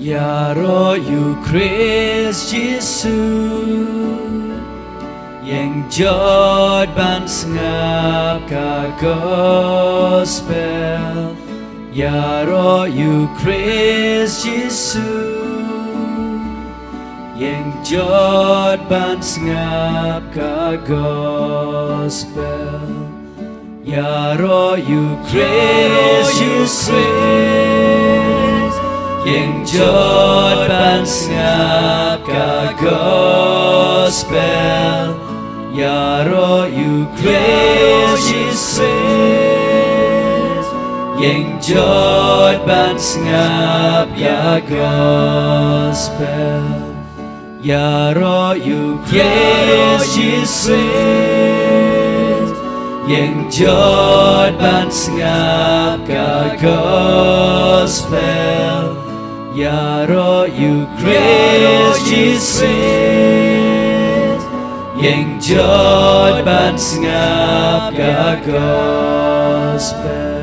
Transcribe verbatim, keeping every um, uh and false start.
Ïaroh ïa u Khrist Jisu, ïeng jot ban sngap ka gospel. Ïaroh ïa u Khrist Jisu, ïeng jot ban sngap ka gospel. Ïaroh ïa u Khrist Jisu, ïeng jot ban sngap ka gospel. Ïaroh ïa u Khrist Jisu, ïeng jot ban sngap ka gospel. Ïaroh ïa u Khrist Jisu, ïeng jot ban sngap ka gospel. Ïaroh ïa u Khrist Jisu, ïeng jot ban sngap ka gospel.